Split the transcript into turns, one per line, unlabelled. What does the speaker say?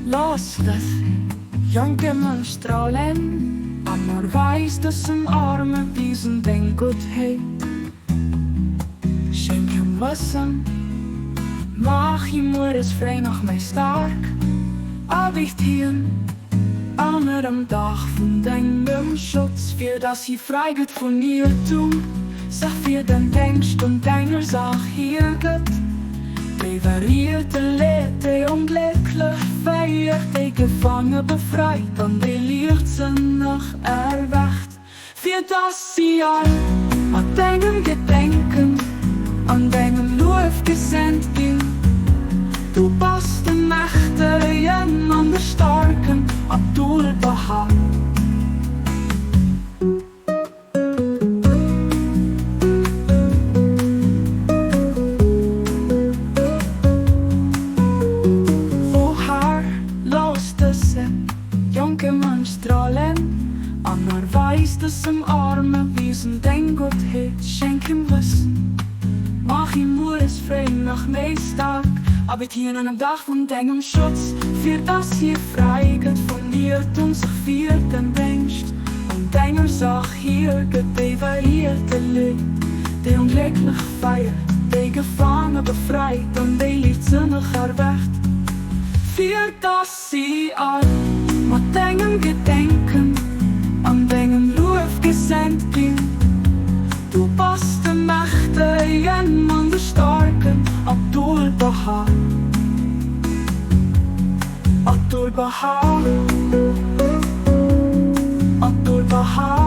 Looss dës jonke Mënsch strahlen an erweis dësem arme Wiesen deng Guttheet. Schenk him Wëssen, maach him mueres fréi nach méi staark, abicht hien ënner dem Daach vun dengem Schutz, fir dass hie fräi gëtt vun Iertum, sech fir den Déngscht un denger Saach hiergëtt. Déi Verierte leet, déi Onglécklech féiert, déi Gefaange befreit an déi Liichtsënneg erwächt, fir dass si all mat dengem Gedenken an dengem Luef gesent ginn. Du bass de Mächtegen an de Staarken, Abdu'l-Bahá. O Här, looss dëse jonke Mënsch strahlen an erweis dësem arme Wiesen deng Guttheet. Schenk him Wëssen, maach him mueres fréi nach méi staark a bitt hien ënner Daach vun dengem Schutz, fir dass hie fräi gëtt vun Iertum, sech fir den Déngscht An denger Saach hier gëtt déi variierte Léit, déi Onglécklech feiert, déi Gefaange befreit an déi Liichtsënneg erwächt, fir dass si all mat dengem Gedenken an dengem Luef gesent ginn. Du bass de Mächtegen an de Staarken, Abdu'l-Bahá. Abdu'l-Bahá, Abdu'l-Bahá.